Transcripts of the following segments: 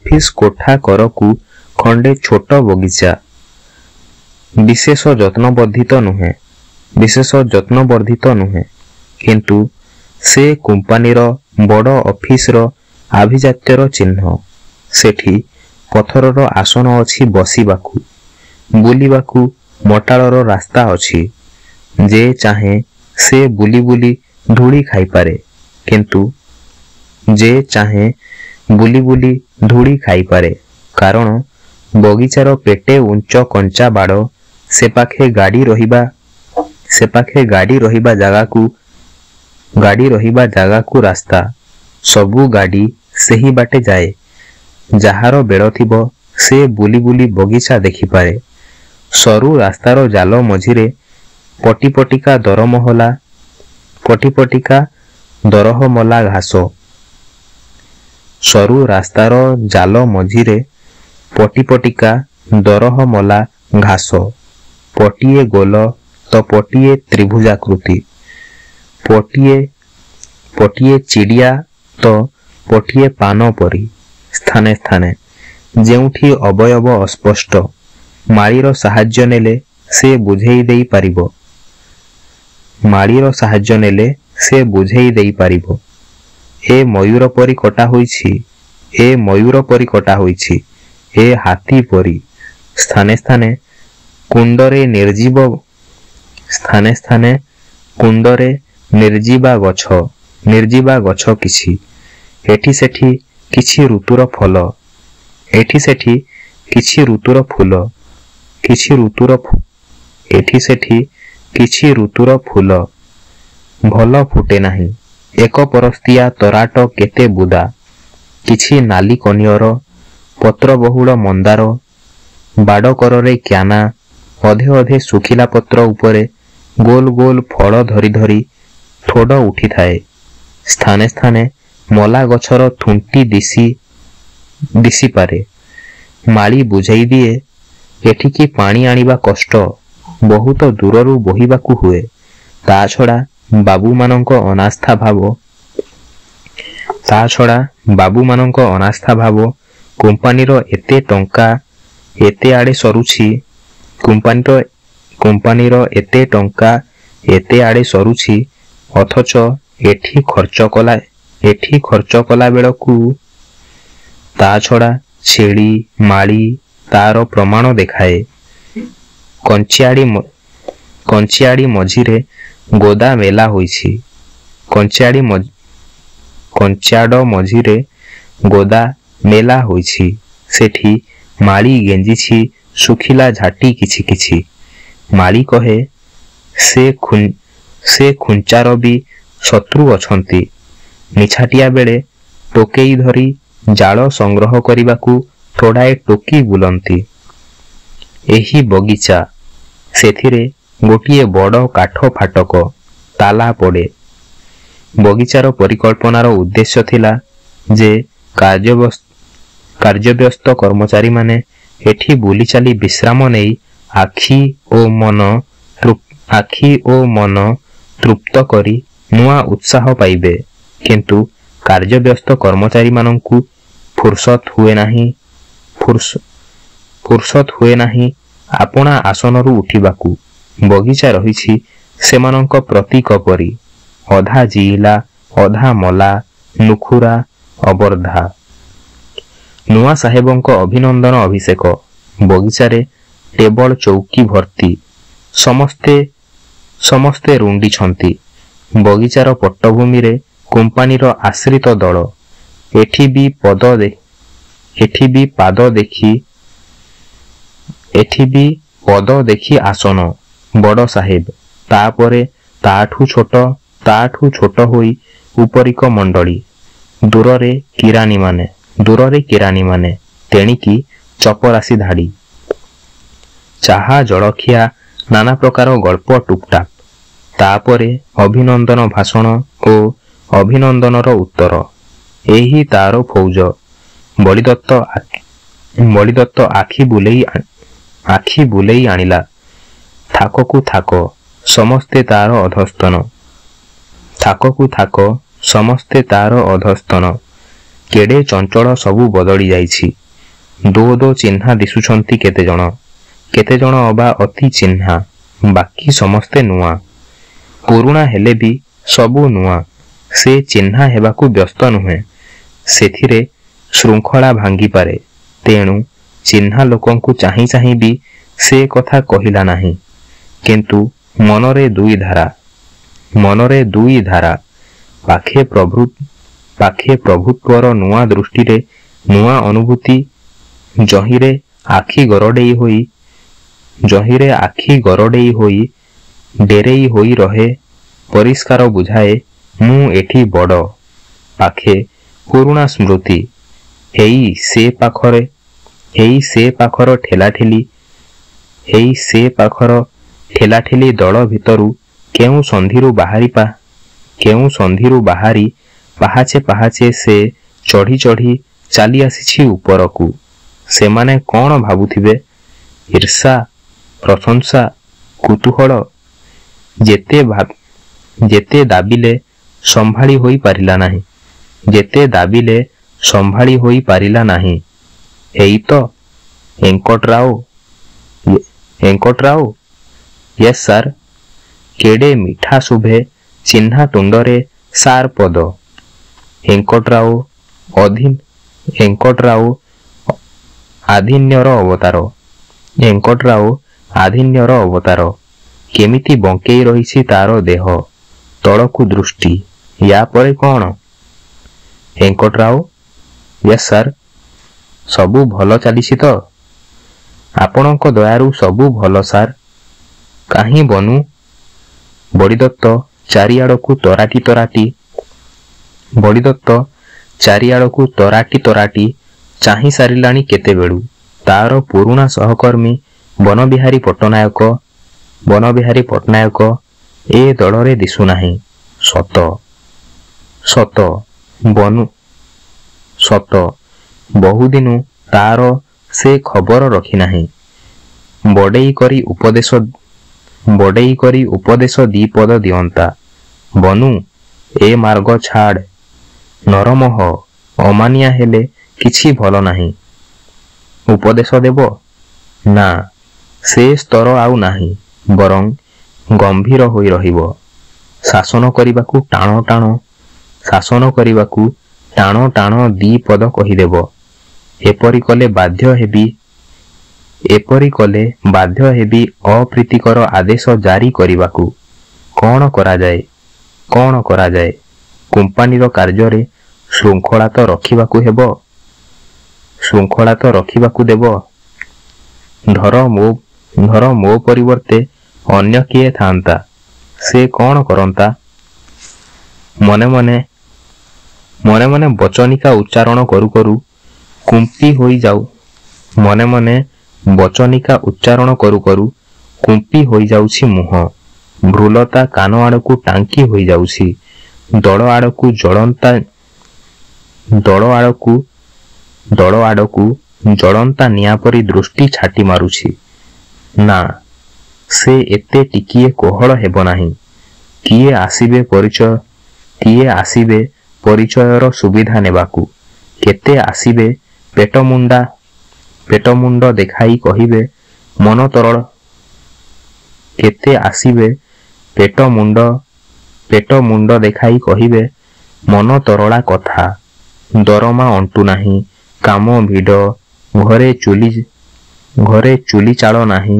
Office କୋଠା କରକୁ ଖଣ୍ଡେ ଛୋଟ ବଗିଚା। ବିଶେଷ ଯତ୍ନବର୍ଦ୍ଧିତ ନୁହେଁ, ବିଶେଷ ଯତ୍ନବର୍ଦ୍ଧିତ ନୁହେଁ, କିନ୍ତୁ ସେ କୁମ୍ପାନୀର ବଡ଼ ଅଫିସର ଆଭିଜାତ୍ୟର ଚିହ୍ନ। ସେଠି ପଥରର ଆସନ ଅଛି ବସିବାକୁ, ବୁଲିବାକୁ ମଟାଳର ରାସ୍ତା ଅଛି। ଯେ ଚାହେଁ ସେ ବୁଲି ବୁଲି ଧୂଳି ଖାଇପାରେ। କିନ୍ତୁ ଯେ ଚାହେଁ ବୁଲି ବୁଲି ଧୂଳି ଖାଇପାରେ, କାରଣ ବଗିଚାର ପେଟେ ଉଞ୍ଚ କଞ୍ଚା ବାଡ଼, ସେପାଖେ ଗାଡ଼ି ରହିବା ସେପାଖେ ଗାଡ଼ି ରହିବା ଜାଗାକୁ ଗାଡ଼ି ରହିବା ଜାଗାକୁ ରାସ୍ତା। ସବୁ ଗାଡ଼ି ସେହି ବାଟେ ଯାଏ। ଯାହାର ବେଳ ଥିବ ସେ ବୁଲି ବୁଲି ବଗିଚା ଦେଖିପାରେ। ସରୁ ରାସ୍ତାର ଜାଲ ମଝିରେ ପଟିପଟିକା ଦରମହଲା ପଟିପଟିକା ଦରହମଲା ଘାସ। ସରୁ ରାସ୍ତାର ଜାଲ ମଝିରେ ପଟିପଟିକା ଦରହମଲା ଘାସ, ପଟିଏ ଗୋଲ ତ ପଟିଏ ତ୍ରିଭୁଜାକୃତି, ପଟିଏ ପଟିଏ ଚିଡ଼ିଆ ତ ପଟିଏ ପାନ ପରି। ସ୍ଥାନେ ସ୍ଥାନେ ଯେଉଁଠି ଅବୟବ ଅସ୍ପଷ୍ଟ, ମାଳିର ସାହାଯ୍ୟ ନେଲେ ସେ ବୁଝେଇ ଦେଇ ପାରିବ। ମାଳିର ସାହାଯ୍ୟ ନେଲେ ସେ ବୁଝେଇ ଦେଇ ପାରିବ। ଏ ମୟୂର ପରି କଟା ହୋଇଛି, ଏ ମୟୂର ପରି କଟା ହୋଇଛି, ଏ ହାତୀ ପରି। ସ୍ଥାନେ ସ୍ଥାନେ କୁଣ୍ଡରେ ନିର୍ଜୀବ ସ୍ଥାନେ ସ୍ଥାନେ କୁଣ୍ଡରେ ନିର୍ଜୀବା ଗଛ ନିର୍ଜୀବା ଗଛ କିଛି। ଏଠି ସେଠି କିଛି ଋତୁର ଫଲ, ଏଠି ସେଠି କିଛି ଋତୁର ଫୁଲ, କିଛି ଋତୁର ଏଠି ସେଠି କିଛି ଋତୁର ଫୁଲ ଭଲ ଫୁଟେ ନାହିଁ। ଏକ ପରସ୍ତିଆ ତରାଟ କେତେ ବୁଦା, କିଛି ନାଲି କନିଅର, ପତ୍ରବହୁଳ ମନ୍ଦାର, ବାଡ଼କରରେ କ୍ୟାନା, ଅଧେ ଅଧେ ଶୁଖିଲା ପତ୍ର ଉପରେ ଗୋଲ ଗୋଲ ଫଳ ଧରି ଧରି ଥୋଡ଼ ଉଠିଥାଏ। ସ୍ଥାନେ ସ୍ଥାନେ ମଲା ଗଛର ଥୁଣ୍ଟି ଦିଶି ଦିଶିପାରେ। ମାଳି ବୁଝେଇ ଦିଏ, ଏଠିକି ପାଣି ଆଣିବା କଷ୍ଟ, ବହୁତ ଦୂରରୁ ବୋହିବାକୁ ହୁଏ। ତା ଛଡ଼ା ବାବୁମାନଙ୍କ ଅନାସ୍ଥା ଭାବ ତା ଛଡ଼ା ବାବୁମାନଙ୍କ ଅନାସ୍ଥା ଭାବ। କୋମ୍ପାନୀର ଏତେ ଟଙ୍କା ଏତେ ଆଡ଼େ ସରୁଛି, କୋମ୍ପାନୀର କୋମ୍ପାନୀର ଏତେ ଟଙ୍କା ଏତେ ଆଡ଼େ ସରୁଛି, ଅଥଚ ଏଠି ଖର୍ଚ୍ଚ କଲା ଏଠି ଖର୍ଚ୍ଚ କଲାବେଳକୁ। ତା ଛଡ଼ା ଛେଳି ମାଳି ତାର ପ୍ରମାଣ ଦେଖାଏ। କଞ୍ଚିଆଡ଼ି କଞ୍ଚିଆଡ଼ି ମଝିରେ ଗୋଦା ମେଲା ହୋଇଛି। କଞ୍ଚାଡ଼ି କଞ୍ଚାଡ଼ ମଝିରେ ଗୋଦା ମେଲା ହୋଇଛି। ସେଠି ମାଳି ଗେଞ୍ଜିଛି ଶୁଖିଲା ଝାଟି କିଛି କିଛି। ମାଳି କହେ, ସେ ସେ ଖୁଞ୍ଚାର ବି ଶତ୍ରୁ ଅଛନ୍ତି। ନିଛାଟିଆ ବେଳେ ଟୋକେଇ ଧରି ଜାଳ ସଂଗ୍ରହ କରିବାକୁ ଥୋଡ଼ାଏ ଟୋକୀ ବୁଲନ୍ତି। ଏହି ବଗିଚା। ସେଥିରେ ଗୋଟିଏ ବଡ଼ କାଠ ଫାଟକ, ତାଲା ପଡ଼େ। ବଗିଚାର ପରିକଳ୍ପନାର ଉଦ୍ଦେଶ୍ୟ ଥିଲା ଯେ କାର୍ଯ୍ୟବ୍ୟସ୍ତ କର୍ମଚାରୀମାନେ ଏଠି ବୁଲିଚାଲି ବିଶ୍ରାମ ନେଇ ଆଖି ଓ ମନ ଆଖି ଓ ମନ ତୃପ୍ତ କରି ନୂଆ ଉତ୍ସାହ ପାଇବେ। କିନ୍ତୁ କାର୍ଯ୍ୟବ୍ୟସ୍ତ କର୍ମଚାରୀମାନଙ୍କୁ ଫୁରସତ ହୁଏ ନାହିଁ ଫୁରସତ ହୁଏ ନାହିଁ ଆପଣା ଆସନରୁ ଉଠିବାକୁ। ବଗିଚା ରହିଛି ସେମାନଙ୍କ ପ୍ରତୀକ ପରି, ଅଧା ଜିଇଲା, ଅଧା ମଲା, ନୁଖୁରା, ଅବର୍ଦ୍ଧା। ନୂଆ ସାହେବଙ୍କ ଅଭିନନ୍ଦନ ଅଭିଷେକ। ବଗିଚାରେ ଟେବଲ ଚୌକି ଭର୍ତ୍ତି। ସମସ୍ତେ ସମସ୍ତେ ରୁଣ୍ଡିଛନ୍ତି। ବଗିଚାର ପଟ୍ଟଭୂମିରେ କୋମ୍ପାନୀର ଆଶ୍ରିତ ଦଳ। ଏଠି ବି ପଦ ଏଠି ବି ପାଦ ଦେଖି ଏଠି ବି ପଦ ଦେଖି ଆସନ। ବଡ଼ ସାହେବ, ତାପରେ ତାଠୁ ଛୋଟ, ତାଠୁ ଛୋଟ ହୋଇ ଉପରିକ ମଣ୍ଡଳୀ। ଦୂରରେ କିରାନୀମାନେ, ଦୂରରେ କିରାନୀମାନେ, ତେଣିକି ଚପରାଶି ଧାଡ଼ି। ଚାହା, ଜଳଖିଆ, ନାନା ପ୍ରକାର ଗଳ୍ପ ଟୁପଟାପ। ତାପରେ ଅଭିନନ୍ଦନ ଭାଷଣ ଓ ଅଭିନନ୍ଦନର ଉତ୍ତର। ଏହି ତାର ଫୌଜ। ବଳିଦତ୍ତ ବଳିଦତ୍ତ ଆଖି ବୁଲେଇ ଆଖି ବୁଲେଇ ଆଣିଲା। ଥାକକୁ ଥାକ ସମସ୍ତେ ତାର ଅଧସ୍ତନ। ଥାକକୁ ଥାକ ସମସ୍ତେ ତାର ଅଧସ୍ତନ। କେଡ଼େ ଚଞ୍ଚଳ ସବୁ ବଦଳି ଯାଇଛି। ଦୋ ଦୋ ଚିହ୍ନା ଦିଶୁଛନ୍ତି କେତେଜଣ। କେତେଜଣ ଅବା ଅତି ଚିହ୍ନା। ବାକି ସମସ୍ତେ ନୂଆ। ପୁରୁଣା ହେଲେ ବି ସବୁ ନୂଆ। ସେ ଚିହ୍ନା ହେବାକୁ ବ୍ୟସ୍ତ ନୁହେଁ। ସେଥିରେ ଶୃଙ୍ଖଳା ଭାଙ୍ଗିପାରେ। ତେଣୁ ଚିହ୍ନା ଲୋକଙ୍କୁ ଚାହିଁ ଚାହିଁ ବି ସେ କଥା କହିଲା ନାହିଁ। କିନ୍ତୁ ମନରେ ଦୁଇଧାରା। ମନରେ ଦୁଇଧାରା। ପାଖେ ପ୍ରଭୁତ୍ୱର ନୂଆ ଦୃଷ୍ଟିରେ ନୂଆ ଅନୁଭୂତି ଯହିଁରେ ଆଖି ଗରଡ଼େଇ ହୋଇ ଡେରେଇ ହୋଇ ରହେ, ପରିଷ୍କାର ବୁଝାଏ, ମୁଁ ଏଠି ବଡ଼। ପାଖେ ପୁରୁଣା ସ୍ମୃତି। ହେଇ ସେ ପାଖର ଠେଲାଠେଲି ଦଳ ଭିତରୁ କେଉଁ ସନ୍ଧିରୁ ବାହାରି ପାହାଚେ ପାହାଚେ ସେ ଚଢ଼ି ଚଢ଼ି ଚାଲି ଆସିଛି ଉପରକୁ। ସେମାନେ କ'ଣ ଭାବୁଥିବେ? ଈର୍ଷା, ପ୍ରଶଂସା, କୁତୂହଳ? ଯେତେ ଦାବିଲେ ସମ୍ଭାଳି ହୋଇ ପାରିଲା ନାହିଁ। ହେଇତ, ଏଙ୍କଟରାଓ! Yes sir. କେଡ଼େ ମିଠା ଶୁଭେ ଚିହ୍ନା ତୁଣ୍ଡରେ ସାର୍ ପଦ। ଏଙ୍କଟରାଓ ଆଧିନ୍ୟର ଅବତାର। କେମିତି ବଙ୍କେଇ ରହିଛି ତା'ର ଦେହ। ତଳକୁ ଦୃଷ୍ଟି। ୟା ପରେ କ'ଣ? Venkatrao! Yes sir. ସବୁ ଭଲ ଚାଲିଛି ତ? ଆପଣଙ୍କ ଦୟାରୁ ସବୁ ଭଲ ସାର୍। କାହିଁ ବନୁ? ବଡ଼ିଦତ୍ତ ଚାରିଆଡ଼କୁ ତରାଟି ତରାଟି ଚାହିଁ ସାରିଲାଣି କେତେବେଳୁ। ତା'ର ପୁରୁଣା ସହକର୍ମୀ ବନବିହାରୀ ପଟ୍ଟନାୟକ ଏ ଦଳରେ ଦିଶୁନାହିଁ। ସତ, ବହୁଦିନୁ ତା'ର ସେ ଖବର ରଖିନାହିଁ। ବଡ଼େଇ କରି ଉପଦେଶ ଦି'ପଦ ଦିଅନ୍ତା। ବନୁ, ଏ ମାର୍ଗ ଛାଡ଼, ନରମ ହ, ଅମାନିଆ ହେଲେ କିଛି ଭଲ ନାହିଁ। ଉପଦେଶ ଦେବ? ନା, ସେ ସ୍ତର ଆଉ ନାହିଁ। ବରଂ ଗମ୍ଭୀର ହୋଇ ରହିବ। ଶାସନ କରିବାକୁ ଟାଣ ଟାଣ ଦି'ପଦ କହିଦେବ। ଏପରି କଲେ ବାଧ୍ୟ ହେବି ଅପ୍ରୀତିକର ଆଦେଶ ଜାରି କରିବାକୁ। କ'ଣ କରାଯାଏ? କ'ଣ କରାଯାଏ? କୁମ୍ପାନୀର କାର୍ଯ୍ୟରେ ଶୃଙ୍ଖଳା ତ ରଖିବାକୁ ଦେବ। ଧର ମୋ ପରିବର୍ତ୍ତେ ଅନ୍ୟ କିଏ ଥାଆନ୍ତା, ସେ କ'ଣ କରନ୍ତା? ମନେ ମନେ ବଚନିକା ଉଚ୍ଚାରଣ କରୁ କରୁ କୁମ୍ପି ହୋଇଯାଉଛି ମୁହଁ। ଭ୍ରୂଲତା କାନ ଆଡ଼କୁ ଟାଙ୍କି ହୋଇଯାଉଛି। ଦଳ ଆଡ଼କୁ ଜଳନ୍ତା ନିଆଁ ପରି ଦୃଷ୍ଟି ଛାଟି ମାରୁଛି। ନା, ସେ ଏତେ ଟିକିଏ କୋହଳ ହେବ ନାହିଁ। କିଏ ଆସିବେ ପରିଚୟର ସୁବିଧା ନେବାକୁ। କେତେ ଆସିବେ ପେଟମୁଣ୍ଡ ଦେଖାଇ କହିବେ ମନ ତରଳା କଥା। ଦରମା ଅଣ୍ଟୁନାହିଁ, କାମ ଭିଡ଼, ଘରେ ଚୁଲି ଚାଳ ନାହିଁ,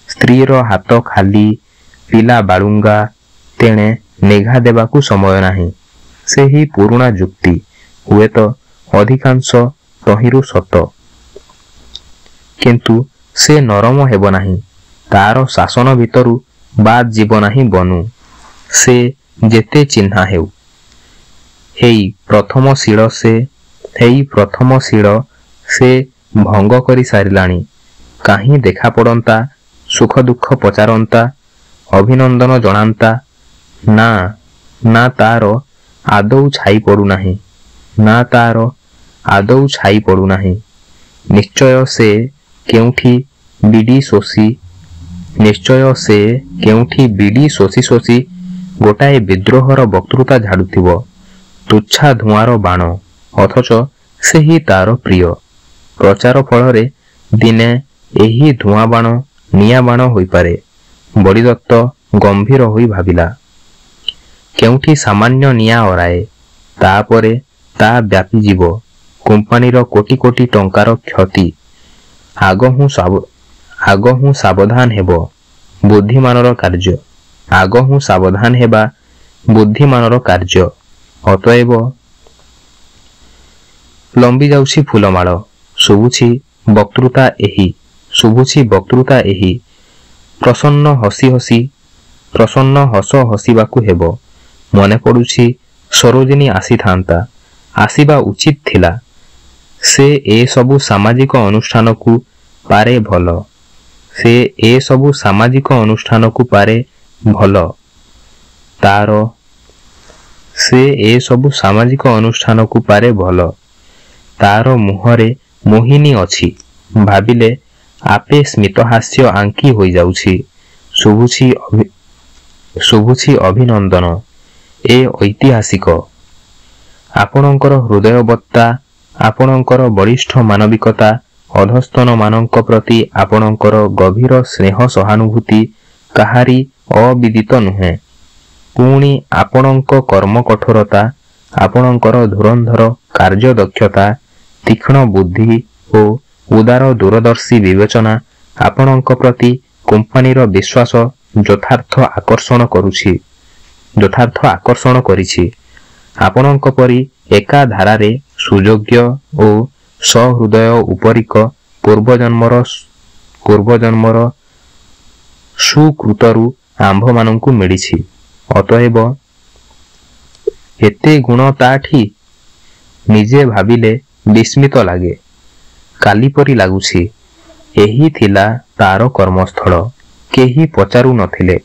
ସ୍ତ୍ରୀର ହାତ ଖାଲି, ପିଲା ବାଳୁଙ୍ଗା, ତେଣେ ନିଘା ଦେବାକୁ ସମୟ ନାହିଁ। ସେହି ପୁରୁଣା ଯୁକ୍ତି। ହୁଏତ ଅଧିକାଂଶ ତହିଁରୁ ସତ। କିନ୍ତୁ ସେ ନରମ ହେବ ନାହିଁ। ତା'ର ଶାସନ ଭିତରୁ ବାଦ୍ ଯିବ ନାହିଁ ବନୁ, ସେ ଯେତେ ଚିହ୍ନା ହେଉ। ହେଇ ପ୍ରଥମ ଶିଳ ସେ ଭଙ୍ଗ କରି ସାରିଲାଣି। କାହିଁ ଦେଖା ପଡ଼ନ୍ତା, ସୁଖ ଦୁଃଖ ପଚାରନ୍ତା, ଅଭିନନ୍ଦନ ଜଣାନ୍ତା। ନା, ନା ତା'ର ଆଦୌ ଛାଇ ପଡ଼ୁନାହିଁ। ନିଶ୍ଚୟ ସେ କେଉଁଠି ବିଡ଼ି ଶୋଷି ଶୋଷି ଗୋଟାଏ ବିଦ୍ରୋହର ବକ୍ତୃତା ଝାଡ଼ୁଥିବ। ତୁଚ୍ଛା ଧୂଆଁର ବାଣ। ଅଥଚ ସେହି ତା'ର ପ୍ରିୟ। ପ୍ରଚାର ଫଳରେ ଦିନେ ଏହି ଧୂଆଁବାଣ ନିଆଁବାଣ ହୋଇପାରେ। ବଳିଦତ୍ତ ଗମ୍ଭୀର ହୋଇ ଭାବିଲା। କେଉଁଠି ସାମାନ୍ୟ ନିଆଁ ଅରାଏ। ତା'ପରେ ତା ବ୍ୟାପିଯିବ। କୁମ୍ପାନୀର କୋଟି କୋଟି ଟଙ୍କାର କ୍ଷତି। ଆଗହୁଁ ସାବଧାନ ହେବ ବୁଦ୍ଧିମାନର କାର୍ଯ୍ୟ। ଆଗହୁଁ ସାବଧାନ ହେବା ବୁଦ୍ଧିମାନର କାର୍ଯ୍ୟ। ଅତଏବ ଲମ୍ବିଯାଉଛି ଫୁଲମାଳ। ଶୁଭୁଛି ବକ୍ତୃତା ଏହି ଶୁଭୁଛି ବକ୍ତୃତା ଏହି। ପ୍ରସନ୍ନ ହସି ହସି ପ୍ରସନ୍ନ ହସ ହସିବାକୁ ହେବ। ମନେପଡ଼ୁଛି ସରୋଜିନୀ ଆସିଥାନ୍ତା। ଆସିବା ଉଚିତ ଥିଲା। ସେ ଏ ସବୁ ସାମାଜିକ ଅନୁଷ୍ଠାନକୁ ପାରେ ଭଲ। ସେ ଏ ସବୁ ସାମାଜିକ ଅନୁଷ୍ଠାନକୁ ପାରେ ଭଲ। ତା'ର ସେ ଏ ସବୁ ସାମାଜିକ ଅନୁଷ୍ଠାନକୁ ପାରେ ଭଲ। ତା'ର ମୁହଁରେ ମୋହିନୀ ଅଛି। ଭାବିଲେ ଆପେ ସ୍ମିତହାସ୍ୟ ଆଙ୍କି ହୋଇଯାଉଛି। ଶୁଭୁଛି ଅଭିନନ୍ଦନ। ଏ ଐତିହାସିକ। ଆପଣଙ୍କର ହୃଦୟବତ୍ତା, ଆପଣଙ୍କର ବଳିଷ୍ଠ ମାନବିକତା, ଅଧସ୍ତନମାନଙ୍କ ପ୍ରତି ଆପଣଙ୍କର ଗଭୀର ସ୍ନେହ ସହାନୁଭୂତି କାହାରି ଅବିଦିତ ନୁହେଁ। ପୁଣି ଆପଣଙ୍କ କର୍ମକଠୋରତା, ଆପଣଙ୍କର ଧୁରନ୍ଧର କାର୍ଯ୍ୟଦକ୍ଷତା, ତୀକ୍ଷ୍ଣ ବୁଦ୍ଧି ଓ ଉଦାର ଦୂରଦର୍ଶୀ ବିବେଚନା ଆପଣଙ୍କ ପ୍ରତି କୁମ୍ପାନୀର ବିଶ୍ୱାସ ଯଥାର୍ଥ ଆକର୍ଷଣ କରିଛି। ଆପଣଙ୍କ ପରି ଏକାଧାରାରେ ସୁଯୋଗ୍ୟ ଓ ସହୃଦୟ ଉପରିକ ପୂର୍ବଜନ୍ମର ସୁକୃତରୁ ଆମ୍ଭମାନଙ୍କୁ ମିଳିଛି। ଅତଏବ ଏତେ ଗୁଣ ତା'ଠି? ନିଜେ ଭାବିଲେ ବିସ୍ମିତ ଲାଗେ। କାଲିପରି ଲାଗୁଛି, ଏହି ଥିଲା ତା'ର କର୍ମସ୍ଥଳ। କେହି ପଚାରୁ ନ ଥିଲେ।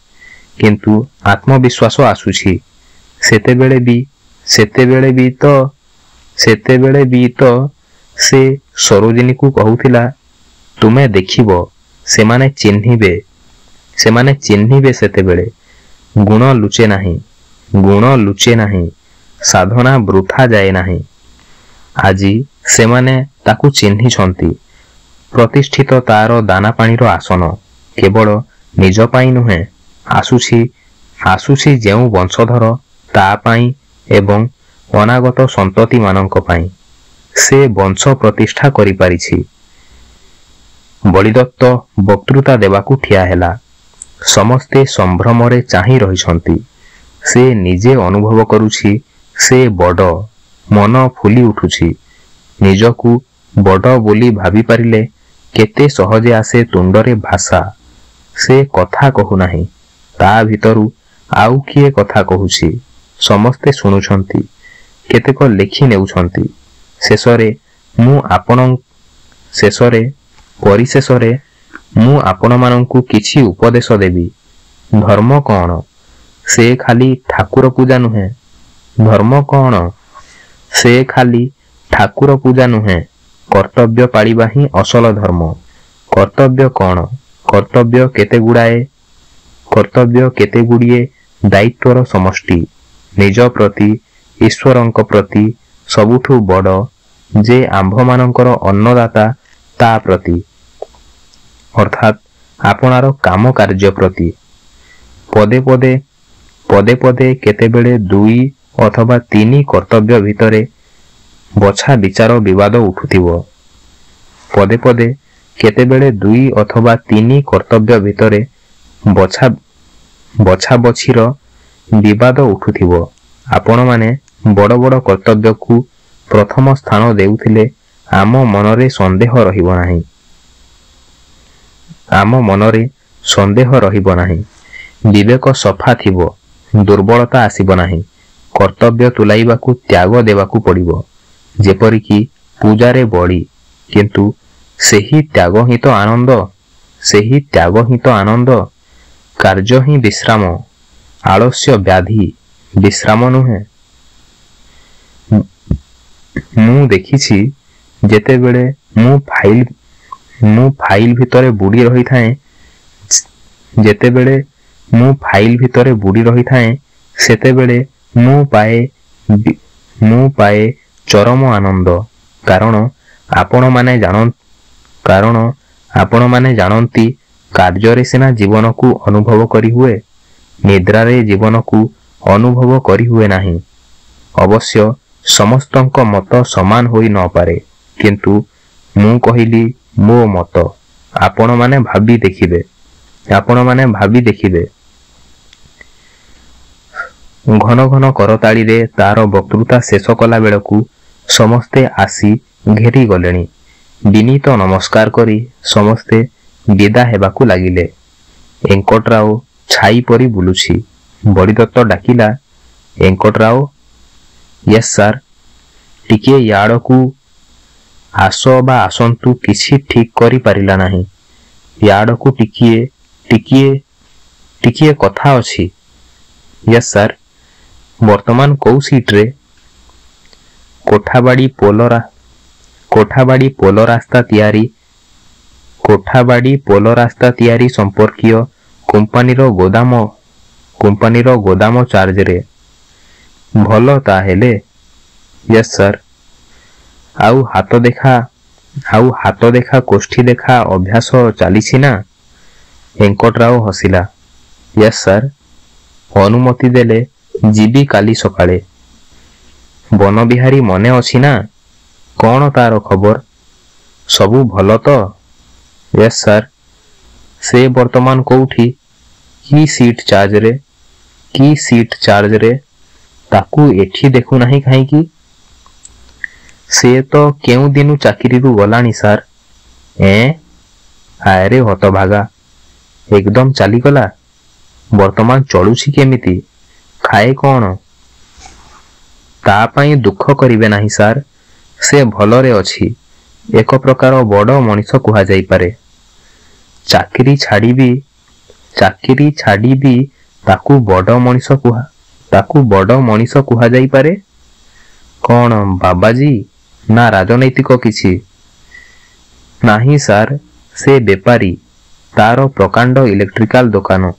କିନ୍ତୁ ଆତ୍ମବିଶ୍ୱାସ ଆସୁଛି। ସେତେବେଳେ ବି ସେତେବେଳେ ବି ତ ସେତେବେଳେ ବି ତ ସେ ସରୋଜିନୀକୁ କହୁଥିଲା, ତୁମେ ଦେଖିବ, ସେମାନେ ଚିହ୍ନିବେ। ସେମାନେ ଚିହ୍ନିବେ ସେତେବେଳେ। ଗୁଣ ଲୁଚେ ନାହିଁ। ଗୁଣ ଲୁଚେ ନାହିଁ। ସାଧନା ବୃଥା ଯାଏ ନାହିଁ। ଆଜି ସେମାନେ ତାକୁ ଚିହ୍ନିଛନ୍ତି। ପ୍ରତିଷ୍ଠିତ ତା'ର ଦାନାପାଣିର ଆସନ। କେବଳ ନିଜ ପାଇଁ ନୁହେଁ, ଆସୁଛି ଯେଉଁ ବଂଶଧର ତା' ପାଇଁ ଏବଂ ଅନାଗତ ସନ୍ତତିମାନଙ୍କ ପାଇଁ। ସେ ବଂଶ ପ୍ରତିଷ୍ଠା କରିପାରିଛି। ବଳିଦତ୍ତ ବକ୍ତୃତା ଦେବାକୁ ଠିଆହେଲା। ସମସ୍ତେ ସମ୍ଭ୍ରମରେ ଚାହିଁ ରହିଛନ୍ତି। ସେ ନିଜେ ଅନୁଭବ କରୁଛି ସେ ବଡ଼। ମନ ଫୁଲି ଉଠୁଛି। ନିଜକୁ ବଡ଼ ବୋଲି ଭାବିପାରିଲେ କେତେ ସହଜେ ଆସେ ତୁଣ୍ଡରେ ଭାଷା। ସେ କଥା କହୁନାହିଁ। ତା' ଭିତରୁ ଆଉ କିଏ କଥା କହୁଛି। ସମସ୍ତେ ଶୁଣୁଛନ୍ତି। କେତେକ ଲେଖି ନେଉଛନ୍ତି। ଶେଷରେ ମୁଁ ଆପଣ ଶେଷରେ ପରିଶେଷରେ ମୁଁ ଆପଣମାନଙ୍କୁ କିଛି ଉପଦେଶ ଦେବି। ଧର୍ମ କ'ଣ? ସେ ଖାଲି ଠାକୁର ପୂଜା ନୁହେଁ। ଧର୍ମ କ'ଣ? ସେ ଖାଲି ଠାକୁର ପୂଜା ନୁହେଁ। କର୍ତ୍ତବ୍ୟ ପାଳିବା ହିଁ ଅସଲ ଧର୍ମ। କର୍ତ୍ତବ୍ୟ କ'ଣ? କର୍ତ୍ତବ୍ୟ କେତେଗୁଡ଼ିଏ ଦାୟିତ୍ୱର ସମଷ୍ଟି। ନିଜ ପ୍ରତି, ଈଶ୍ୱରଙ୍କ ପ୍ରତି, ସବୁଠୁ ବଡ଼ ଯେ ଆମ୍ଭମାନଙ୍କର ଅନ୍ନଦାତା ତା' ପ୍ରତି। ଅର୍ଥାତ୍ ଆପଣାର କାମ କାର୍ଯ୍ୟ ପ୍ରତି। ପଦେ ପଦେ ପଦେ ପଦେ କେତେବେଳେ ଦୁଇ ଅଥବା ତିନି କର୍ତ୍ତବ୍ୟ ଭିତରେ ବଛା ବିଚାର ବିବାଦ ଉଠୁଥିବ। ପଦେ ପଦେ କେତେବେଳେ ଦୁଇ ଅଥବା ତିନି କର୍ତ୍ତବ୍ୟ ଭିତରେ ବଛାବଛିର ବିବାଦ ଉଠୁଥିବ। ଆପଣମାନେ ବଡ଼ ବଡ଼ କର୍ତ୍ତବ୍ୟକୁ ପ୍ରଥମ ସ୍ଥାନ ଦେଉଥିଲେ ଆମ ମନରେ ସନ୍ଦେହ ରହିବ ନାହିଁ। ଆମ ମନରେ ସନ୍ଦେହ ରହିବ ନାହିଁ। ବିବେକ ସଫା ଥିବ। ଦୁର୍ବଳତା ଆସିବ ନାହିଁ। କର୍ତ୍ତବ୍ୟ ତୁଲାଇବାକୁ ତ୍ୟାଗ ଦେବାକୁ ପଡ଼ିବ। ଯେପରିକି ପୂଜାରେ ବଳି। କିନ୍ତୁ ସେହି ତ୍ୟାଗ ହିଁ ତ ଆନନ୍ଦ। ସେହି ତ୍ୟାଗ ହିଁ ତ ଆନନ୍ଦ। କାର୍ଯ୍ୟ ହିଁ ବିଶ୍ରାମ। ଆଳସ୍ୟ ବ୍ୟାଧି, ବିଶ୍ରାମ ନୁହେଁ। ମୁଁ ଦେଖିଛି, ଯେତେବେଳେ ମୁଁ ଫାଇଲ ଭିତରେ ବୁଡ଼ି ରହିଥାଏ ଯେତେବେଳେ ମୁଁ ଫାଇଲ ଭିତରେ ବୁଡ଼ି ରହିଥାଏ, ସେତେବେଳେ ମୁଁ ପାଏ ଚରମ ଆନନ୍ଦ। କାରଣ ଆପଣମାନେ କାରଣ ଆପଣମାନେ ଜାଣନ୍ତି, କାର୍ଯ୍ୟରେ ସିନା ଜୀବନକୁ ଅନୁଭବ କରିହୁଏ, ନିଦ୍ରାରେ ଜୀବନକୁ ଅନୁଭବ କରିହୁଏ ନାହିଁ। ଅବଶ୍ୟ ସମସ୍ତଙ୍କ ମତ ସମାନ ହୋଇ ନ ପାରେ। କିନ୍ତୁ ମୁଁ କହିଲି ମୋ ମତ। ଆପଣମାନେ ଭାବି ଦେଖିବେ। ଆପଣମାନେ ଭାବି ଦେଖିବେ। ଘନ ଘନ କରତାଳିରେ ତାର ବକ୍ତୃତା ଶେଷ କଲାବେଳକୁ ସମସ୍ତେ ଆସି ଘେରିଗଲେଣି। ବିନୀତ ନମସ୍କାର କରି ସମସ୍ତେ ବିଦା ହେବାକୁ ଲାଗିଲେ। ଏଙ୍କଟରାଓ ଛାଇ ପରି ବୁଲୁଛି। ବଳିଦତ୍ତ ଡାକିଲା, ଏଙ୍କଟରାଓ! Yes sir. ଟିକିଏ ୟାଡ଼କୁ ଆସ ବା ଆସନ୍ତୁ କିଛି ଠିକ୍ କରି ପାରିଲା ନାହିଁ। ୟାଡ଼କୁ ଟିକିଏ, ଟିକିଏ, ଟିକିଏ କଥା ଅଛି। Yes sir. ବର୍ତ୍ତମାନ କୋଉ ସିଟରେ? କୋଠାବାଡ଼ି ପୋଲ କୋଠାବାଡ଼ି ପୋଲ ରାସ୍ତା ତିଆରି କୋଠାବାଡ଼ି ପୋଲ ରାସ୍ତା ତିଆରି ସମ୍ପର୍କୀୟ କମ୍ପାନୀର ଗୋଦାମ ଚାର୍ଜରେ। ଭଲ ତାହେଲେ? Yes sir. ଆଉ ହାତ ଦେଖା ଆଉ ହାତ ଦେଖା କୋଷ୍ଠୀ ଦେଖା ଅଭ୍ୟାସ ଚାଲିଛି ନା? ଏଙ୍କଟରାଓ ହସିଲା। Yes sir. ଅନୁମତି ଦେଲେ ଯିବି କାଲି ସକାଳେ। ବନବିହାରୀ ମନେ ଅଛି ନା? କଣ ତାର ଖବର? ସବୁ ଭଲ ତ? Yes sir. ସେ ବର୍ତ୍ତମାନ କୋଉଠି? କି ସିଟ୍ ଚାର୍ଜରେ? କି ସିଟ୍ ଚାର୍ଜରେ? ତାକୁ ଏଠି ଦେଖୁନାହିଁ କାହିଁକି? ସେ ତ କେଉଁଦିନୁ ଚାକିରିରୁ ଗଲାଣି ସାର୍। ଏଁ? ହାୟରେ ହତଭାଗା! ଏକଦମ ଚାଲିଗଲା? ବର୍ତ୍ତମାନ ଚଳୁଛି କେମିତି? ଖାଏ କଣ? ତା ପାଇଁ ଦୁଃଖ କରିବେ ନାହିଁ ସାର୍। ସେ ଭଲରେ ଅଛି। ଏକ ପ୍ରକାର ବଡ଼ ମଣିଷ କୁହାଯାଇପାରେ। ଚାକିରି ଛାଡ଼ିବି ଚାକିରି ଛାଡ଼ି ବି ତାକୁ ବଡ଼ ମଣିଷ କୁହା ତାକୁ ବଡ଼ ମଣିଷ କୁହାଯାଇପାରେ? କଣ ବାବାଜୀ ନା ରାଜନୈତିକ କିଛି? ନାହିଁ ସାର୍, ସେ ବେପାରୀ। ତାର ପ୍ରକାଣ୍ଡ ଇଲେକ୍ଟ୍ରିକାଲ ଦୋକାନ।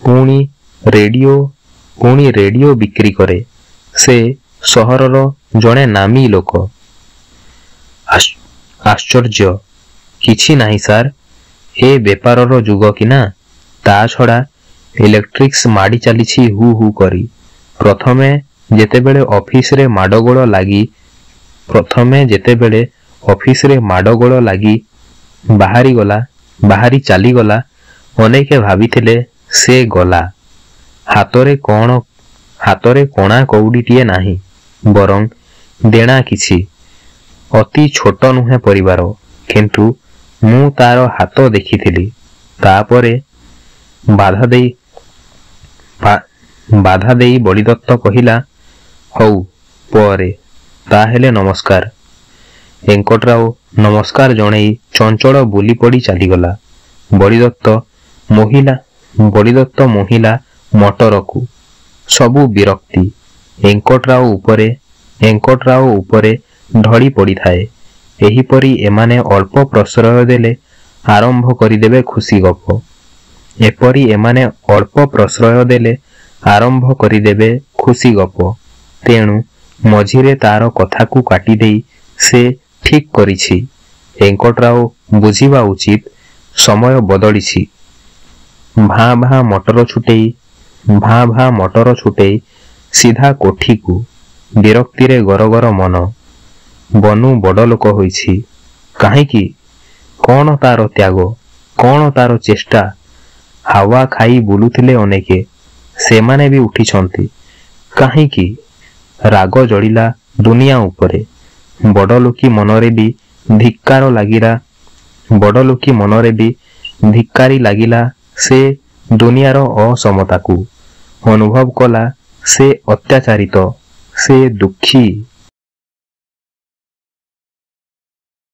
ପୁଣି ରେଡ଼ିଓ ପୁଣି ରେଡ଼ିଓ ବିକ୍ରି କରେ। ସେ ସହରର ଜଣେ ନାମୀ ଲୋକ। ଆଶ୍ଚର୍ଯ୍ୟ! କିଛି ନାହିଁ ସାର୍। ଏ ବେପାରର ଯୁଗ କିନା। ତା ଛଡ଼ା ଇଲେକ୍ଟ୍ରିକ୍ସ ମାଡ଼ି ଚାଲିଛି ହୁ ହୁ କରି। ପ୍ରଥମେ ଯେତେବେଳେ ଅଫିସରେ ମାଡ଼ଗୋଳ ଲାଗି ପ୍ରଥମେ ଯେତେବେଳେ ଅଫିସରେ ମାଡ଼ଗୋଳ ଲାଗି ବାହାରିଗଲା ବାହାରି ଚାଲିଗଲା, ଅନେକେ ଭାବିଥିଲେ ସେ ଗଲା। ହାତରେ କଣ ହାତରେ କଣା କଉଡ଼ିଟିଏ ନାହିଁ, ବରଂ ଦେଣା କିଛି। ଅତି ଛୋଟ ନୁହେଁ ପରିବାର। କିନ୍ତୁ ମୁଁ ତାର ହାତ ଦେଖିଥିଲି। ତାପରେ ବାଧା ଦେଇ ବାଧା ଦେଇ ବଳିଦତ୍ତ କହିଲା, ହଉ, ପରେ। ତାହେଲେ ନମସ୍କାର। ଏଙ୍କଟରାଓ ନମସ୍କାର ଜଣେଇ ଚଞ୍ଚଳ ବୁଲିପଡ଼ି ଚାଲିଗଲା। ବଳିଦତ୍ତ ମୋହିଲା ବଳିଦତ୍ତ ମୋହିଲା ମଟରକୁ। ସବୁ ବିରକ୍ତି ଏଙ୍କଟରାଓ ଉପରେ ଏଙ୍କଟରାଓ ଉପରେ ଢଳି ପଡ଼ିଥାଏ। ଏହିପରି ଏମାନେ ଅଳ୍ପ ପ୍ରଶ୍ରୟ ଦେଲେ ଆରମ୍ଭ କରିଦେବେ ଖୁସି ଗପ। ଏପରି ଏମାନେ ଅଳ୍ପ ପ୍ରଶ୍ରୟ ଦେଲେ ଆରମ୍ଭ କରିଦେବେ ଖୁସି ଗପ। ତେଣୁ ମଝିରେ ତାର କଥାକୁ କାଟିଦେଇ ସେ ଠିକ୍ କରିଛି। ଏଙ୍କଟରାଓ ବୁଝିବା ଉଚିତ, ସମୟ ବଦଳିଛି। ଭାଁ ଭାଁ ମଟର ଛୁଟେଇ ଭାଁ ଭାଁ ମଟର ଛୁଟେଇ ସିଧା କୋଠିକୁ। ବିରକ୍ତିରେ ଗରଗର ମନ। ବନୁ ବଡ଼ଲୋକ ହୋଇଛି। କାହିଁକି? କଣ ତାର ତ୍ୟାଗ? କଣ ତାର ଚେଷ୍ଟା? ହାୱା ଖାଇ ବୁଲୁଥିଲେ ଅନେକେ। ସେମାନେ ବି ଉଠିଛନ୍ତି। କାହିଁକି? ରାଗ ଜଳିଲା ଦୁନିଆ ଉପରେ। ବଡ଼ଲୋକୀ ମନରେ ବି ଧିକ୍କାର ଲାଗିଲା ବଡ଼ଲୋକୀ ମନରେ ବି ଧିକ୍କାରି ଲାଗିଲା ସେ ଦୁନିଆର ଅସମତାକୁ। ଅନୁଭବ କଲା ସେ ଅତ୍ୟାଚାରିତ, ସେ ଦୁଃଖୀ।